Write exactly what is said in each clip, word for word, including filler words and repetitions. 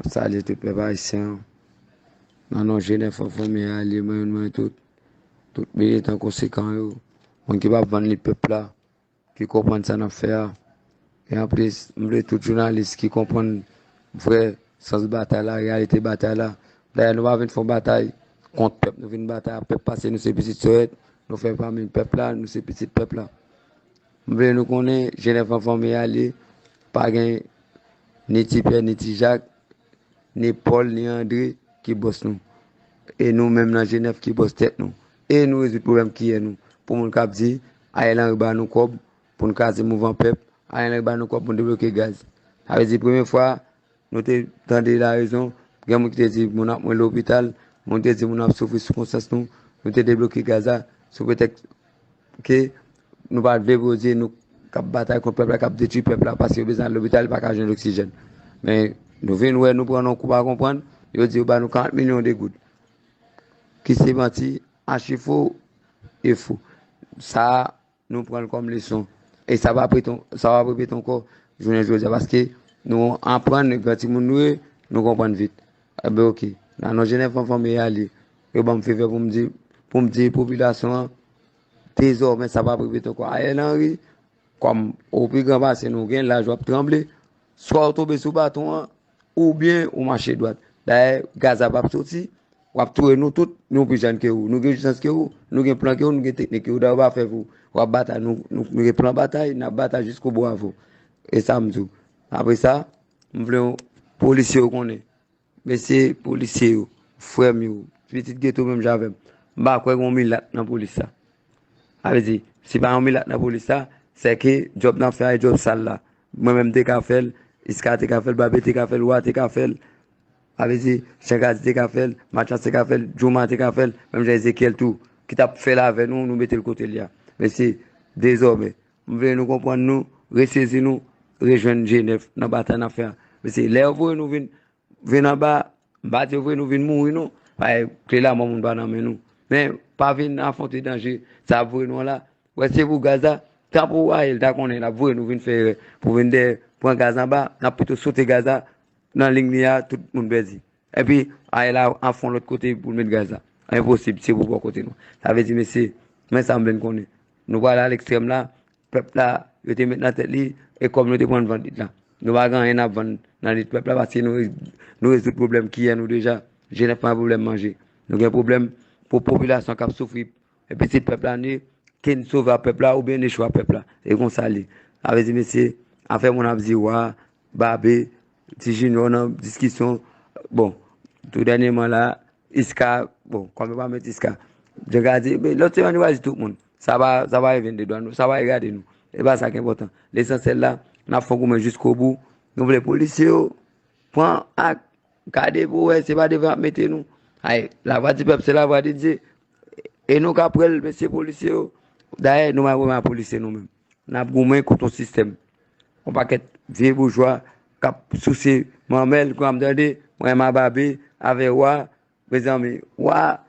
Salye tout pèp ayisyen an. Nan non Jenèf an fanmi a li, mwen, mwen tout, tout militan konsekan yo, moun ki p ap vann lit pèp la, ki konprann sa n ap fè a. E anplis, m vle tout jounalis ki konprann vrè sans batay la, reyalite batay la. Dayè, nou pa vin fè yon batay kont pèp, nou vin batay ak pèp paske nou se pitit sòyèt, nou fè pami pèp la, nou se pitit pèp la. M vle nou konnen, Jenèf an fanmi a li, pa gen ni Ti Pyè, ni Ti Jak, ni Pòl, ni Andre ki bòs nou. E nou menm nan Jenèf ki bòs tèt nou. E nou rezoud pwoblèm kiyè nou. Pou moun k ap di, Ariel Henry ba nou kòb pou n kraze mouvman pèp, Ariel Henry ba nou kòb pou n debloke gaz. Sa vle di premye fwa, nou te tande larezon, gen moun ki te di moun ap mouri lopital, moun te di moun ap soufri sou konsyans nou, nou te debloke gaz la, sou pretèks ke nou pa vle pou yo di nou k ap batay kont pèp la, k ap detwi pèp la, paske yo bezwen al lopital, yo pa ka jwenn oksijèn. Men, nou vin wè, nou pran nan kou pa konprann, yo di yo ba nou karant milyon de goud. Ki se manti, achi fo e fo. Sa a, nou pran l kòm leson. E sa p ap repete, sa p ap repete ankò jounen jodi a, paske nou aprann, gran timoun nou ye, nou konprann vit. Enben, oke. Nan non Jenèf an fanmi a li, yo ban m favè pou m di, pou m di popilasyon an, dezòmè, sa p ap repete ankò. Ariel Henry, kòm ou pi gran pase nou, gen laj, w ap tranble, swa w tonbe sou baton an, oubyen ou mache dwat. Dayè, gaz la p ap soti, w ap touye nou tout, nou pi jèn ke ou, nou gen jisans ke ou, nou gen plan ke ou, nou gen teknik ke ou, dayè, ou pa fè pou w ap batay, nou, nou, nou gen plan batay, n ap batay jiskobou avè w. E sa m di w. Apre sa, m vle yon polisye yo konnen. Mesye polisye yo, frè m yo, pitit geto menm jan avè m, m pa kwè gen yon milat nan polis sa. Sa vle di, si pa yon milat nan polis sa, sèke djòb n ap fè a, e djòb sal la. Mwen menm te ka fè l, Iska te ka fè l, Babe te ka fè l, Wa te ka fè l. Sa vle di, Changadi te ka fè l, Matchans te ka fè l, Jouma te ka fè l, menm jan Ezekyèl tou, ki t ap fè l avè nou, nou mete l kote l ye a. Mesye, dezòmè, m vle nou konprann nou, resezi nou, rejwenn Jenèf nan batay n ap fè a. Mesye, lè yo voye nou vin vin anba, m pa di yo vre nou vin mouri non. Paske kle lanmò moun pa nan men nou. Men pa vin afwonte danje sa ap voye nou an la. Wè se pou gaz la, tan pou Ariel ta konnen l ap voye nou vin fè erè pou vin dèyè pran gaz anba, n ap pito sote gaz la nan liy li a, tout moun pèdi. Epi Ariel a, a fon lòt kote pou l met gaz la. Enposib, se pou bò kote nou. Sa vle di, mesye, men sa m vle n konnen. Nou pral al ekstrèm la, pèp la, yo te met nan tèt li, e kòm nou te pran vann lit la. Nou pa gen anyen n ap vann nan lit pèp la, paske nou, nou rezoud pwoblèm kiyè nou deja. Jenèf pa gen pwoblèm manje. Nou gen pwoblèm pou popilasyon k ap soufri. E pitit pèp la nou ye, ke n sove a pèp la, oubyen n echwe a pèp la. E konsa l ye. Sa vle di, mesye, afè moun ap di Wa, Babe, Ti Junior nan diskisyon, bon, tou dènyèman la, Iska, bon, kòm yo pa met Iska. Jan ka di, men lòt semèn yo va di tout moun. Sa pa, sa pa rive n de dwa nou, sa pa regade nou. E pa sa ki enpòtan. Lesansyèl la, n ap fè goumen jiskobou. Nou vle polisye yo pran ak gade pou wè se pa devan y ap mete nou. Ay, lavwa di pèp, se lavwa de Dye. E nou ka pran l, mesye polisye yo. Dayè, nou pa vrèman polisye nou menm. N ap goumen kont yon sistèm. Yon pakèt vye boujwa k ap souse manmèl, kòm m tande, mwen, m a Babe, avè Wa, mezanmi, Wa,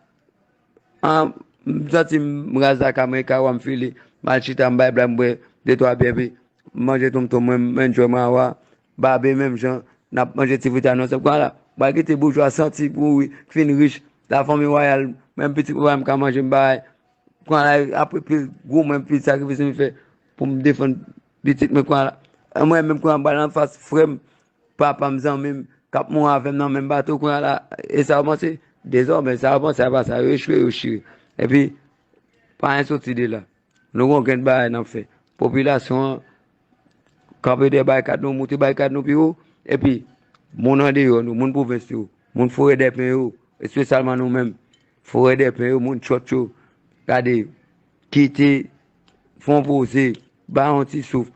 an, m santi m raz lakay mwen, e ka Wa m file, m al chita, m bay blag, m bwè de twa byè, epi m manje tonmtonm mwen, m enjoy mwen a Wa, Babe menm jan, n ap manje ti fritay nou ansanm. Kounye a la, m pral kite boujwa santi mouri, k fin rich, lafanmi wayal, menm pitit mwen pa menm ka manje, m bay. Kounye a la, apre pil goumen, pil sakrifis m fè pou m defann pitit mwen, kounye a la, mwen menm kounye a m pral anfas frè m, papa m, zanmi m, k ap mouri avè m nan menm bato, kounye a la, e sa yo panse? Dezòmè, sa yo panse a pa sa, yo echwe, yo chire. Epi, pa anyen soti de la. Nou gon grenn bagay n ap fè. Popilasyon an, kanpe dèyè barikad nou, moute barikad nou pi wo, epi moun andeyò nou, moun pwovens yo, moun Forèdèpen yo, espesyalman nou menm, Forèdèpen yo, moun Tchòt yo, gade, kite, fè yon poze, bay yon ti souf,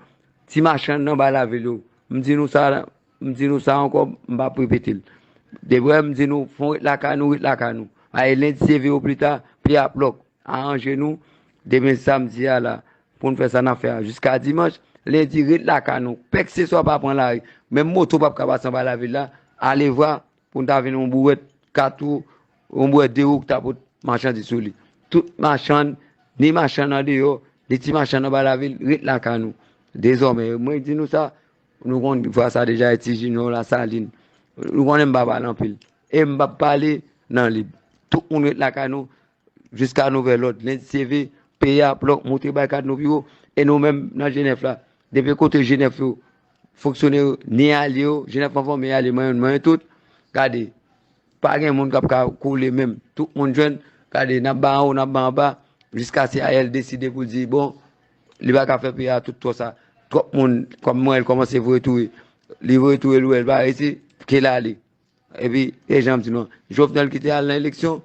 ti machann anba lavil yo, m di nou sa, m di nou sa ankò, m p ap repete l. Depi wè m di nou, fè yon ret lakay nou, ret lakay nou. Ay lendi se ve oplita, pye a plòk. Aranje nou, demen samdi a la, pou n fè sa n ap fè a. Jiska dimanch, lendi, ret lakay nou. Kèlkeswa pa pran lari. Menm moto p ap ka pase anba lavil la. Alevwa, pou n ta vin yon bouwèt kat wou, yon bouwèt de wou ki ta pot machandiz sou li. Tout machann, ni machann andeyò, ni ti machann anba lavil, ret lakay nou. Dezòmè, mwen di nou sa, nou konn vwa sa deja, e Ti Junior, Lasalin, Ou konnen m pa pale anpil. E m p ap pale nan lib. Tout moun ret lakay nou jiska nouvèl lòd. Lendi se leve, peyi a ap lòk, moute barikad nou pi wo. E nou menm nan Jenèf la, depi kote Jenèf yo, fonksyone yo, ni alye yo, Jenèf an fòm e alye, manyen youn, manyen tout. Gade, pa gen moun k ap ka kole menm. Tout moun jwenn, gade, n ap ba anwo, n ap ba anba, jiska se Ariel deside pou l di, bon, li pa ka fè peyi a tout twò sa. Twòp moun, kòm mwen, l kòmanse voye touye. Li voye touye l, wè, l pa reyisi, ke l ale. Epi, e jan m di nou, Jovenel ki te al nan eleksyon,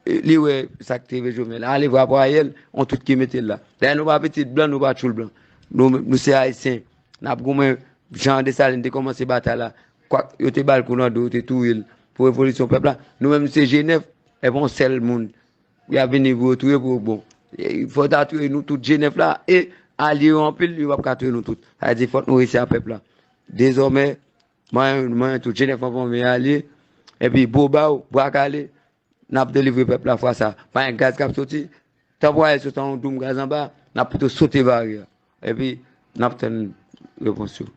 e, li wè sa k te rive Jovenel. Ale vwa pou Ariel, on tout ki mete l la. Dayè, nou pa pitit blan, nou pa tchoul blan. Nou, nou se Ayisyen. N ap goumen, jan Desalin te kòmanse batay la. Kwak yo te ba l kou nan do, yo te touye l pou revolisyon pèp la. Nou menm, nou se Jenèf, epi on sèl moun. Y ap vini pou yo touye pou yo bon. E, fò ta touye nou tout Jenèf la, e alye yo anpil, yo p ap ka touye nou tout. Sa vle di, fòk nou reyisi a pèp la. Dezòmè, manyen, manyen tout, Jenèf an fòm e alye, epi bobaw, bwa kale, n ap delivre pèp la fwa sa. Pa gen gaz k ap soti, tanpwayè soti an yon doum gaz anba, n ap pito sote baryè. Epi, n ap tann repons yo.